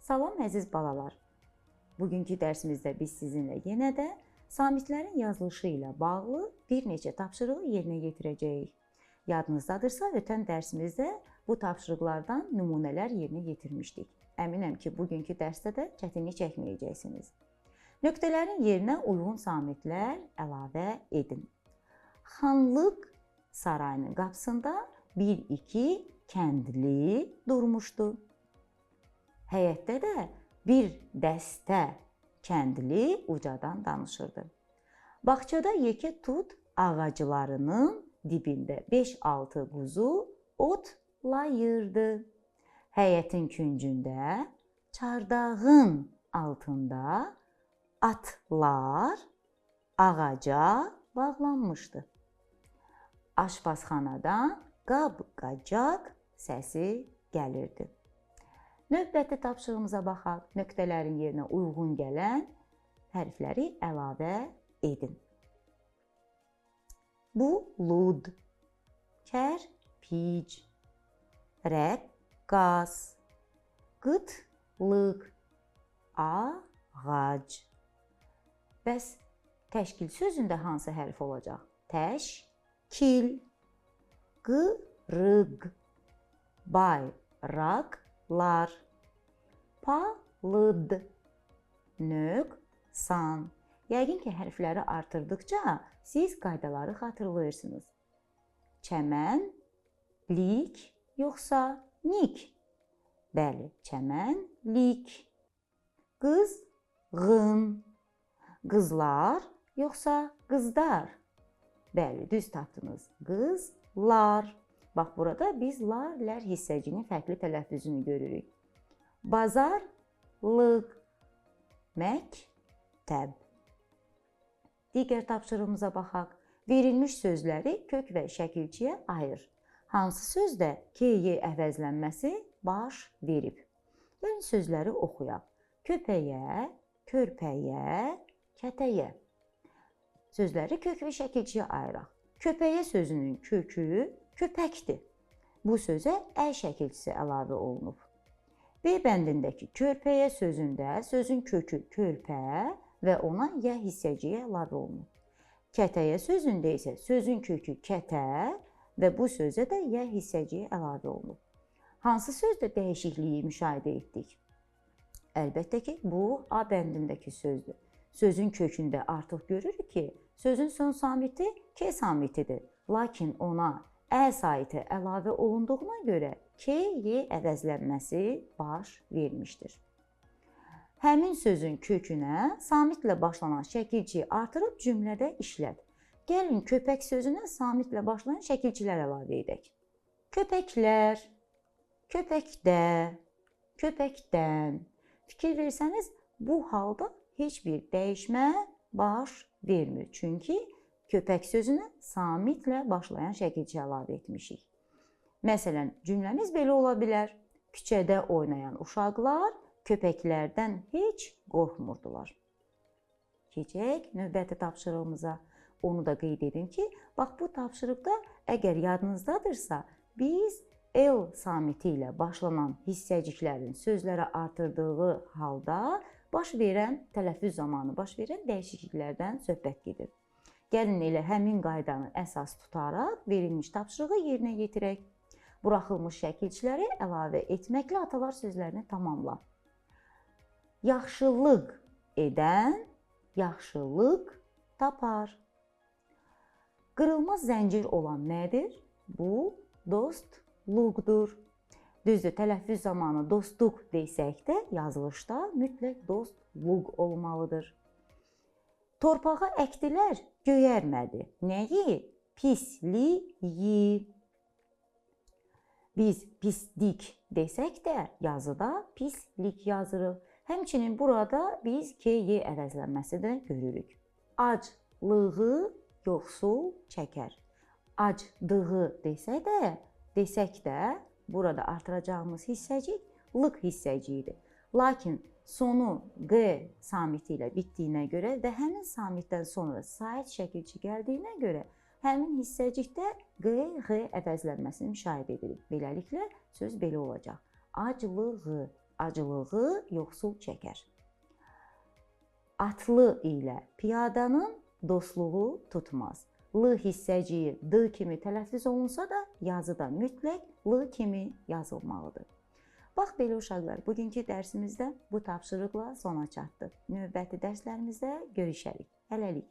Salam əziz balalar. Bugünkü dərsimizdə biz sizinlə yenə də samitlərin yazılışı ilə bağlı bir neçə tapşırığı yerinə yetirəcəyik. Yadınızdadırsa, ötən dərsimizdə bu tapşırıqlardan nümunələr yerinə yetirmişdik. Əminəm ki, bugünkü dərsdə də çətinlik çəkməyəcəksiniz. Nöqtələrin yerinə uyğun samitlər əlavə edin. Xanlıq sarayının qapısında bir-iki kəndli durmuşdu. Həyətdə də bir dəstə kəndli ucadan danışırdı. Bağçada yekə tut ağaclarının dibində 5-6 quzu otlayırdı. Həyətin küncündə, çardağın altında atlar ağaca bağlanmışdı. Aşpazxanadan qab-qacaq səsi gəlirdi. Növbəti tapşırığımıza baxaq. Nöqtələrin yerinə uyğun gələn hərfləri əlavə edin. Bulud, kərpic, rəqqas, qıtlıq, ağac. Bəs təşkil sözündə hansı hərf olacaq? Təşkil, qırıq, bayraqlar, palıd, nöqsan. Yəqin ki, hərfləri artırdıqca siz qaydaları xatırlayırsınız. Çəmən, lik yoxsa nik? Bəli, çəmənlik. Qızğın, qızlar yoxsa qızdar? Bəli, düz tapdınız. Qızlar. Bax, burada biz lar, lər hissəcinin fərqli tələffüzünü görürük. Bazarlıq, məktəb. Digər tapşırığımıza baxaq. Verilmiş sözləri kök və şəkilçiyə ayır. Hansı sözdə K-Y əvəzlənməsi baş verib? Gəlin sözləri oxuyaq. Köpəyə, körpəyə, kətəyə. Sözləri kök və şəkilçiyə ayıraq. Köpəyə sözünün kökü köpəkdir. Bu sözə ə şəkilçisi əlavə olunub. B bəndindəki körpəyə sözündə sözün kökü körpə və ona yə hissəciyi əlavə olunub. Kətəyə sözündə isə sözün kökü kətə və bu sözə də yə hissəciyi əlavə olunub. Hansı sözdə dəyişikliyi müşahidə etdik? Əlbəttə ki, bu A bəndindəki sözdür. Sözün kökündə artıq görürük ki, sözün son samiti K samitidir. Lakin ona Ə saiti əlavə olunduğuna görə K, Y əvəzlənməsi baş vermişdir. Həmin sözün kökünə samitlə başlanan şəkilçiyi artırıb cümlədə işlət. Gəlin köpək sözünə samitlə başlayan şəkilçilər əlavə edək. Köpəklər, köpəkdə, köpəkdən. Fikir versəniz, bu halda heç bir dəyişmə baş vermir. Çünki köpək sözünə samitlə başlayan şəkilçi əlavə etmişik. Məsələn, cümləmiz belə ola bilər. Küçədə oynayan uşaqlar köpəklərdən heç qorxmurdular. Keçək növbəti tapşırığımıza. Onu da qeyd edim ki, bax bu tapşırıqda əgər yadınızdadırsa, biz L samiti ilə başlanan hissəciklərin sözlərə artırdığı halda baş verən, tələffüz zamanı baş verən dəyişikliklərdən söhbət gedir. Gəlin elə həmin qaydanı əsas tutaraq verilmiş tapşırığı yerinə yetirək. Buraxılmış şəkilçiləri əlavə etməklə atalar sözlərini tamamla. Yaxşılıq edən yaxşılıq tapar. Qırılmaz zəncir olan nədir? Bu, dostluqdur. Düzdür, tələffüz zamanı dostluq desək də yazılışda mütləq dostluq olmalıdır. Torpağa əkdilər, göyərmədi. Nəyi? Pisliyi. Biz pislik desək də yazıda pislik yazırıq. Həmçinin burada biz K-Y əvəzlənməsi də görürük. Aclığı yoxsul çəkər. Acdığı desək də burada artıracağımız hissəcik lıq hissəciyidir. Lakin sonu G samiti ilə bitdiyinə görə və həmin samitdən sonra sait şəkilçi gəldiyinə görə həmin hissəcikdə G, X əvəzlənməsini müşahidə edirik. Beləliklə, söz belə olacaq. Aclığı, Acılığı yoxsul çəkər. Atlı ilə piyadanın dostluğu tutmaz. L hissəciyi D kimi tələffüz olunsa da, yazıda mütləq L kimi yazılmalıdır. Bax belə uşaqlar, bugünkü dərsimizdə bu tapşırıqla sona çatdıq. Növbəti dərslərimizdə görüşərik. Hələlik.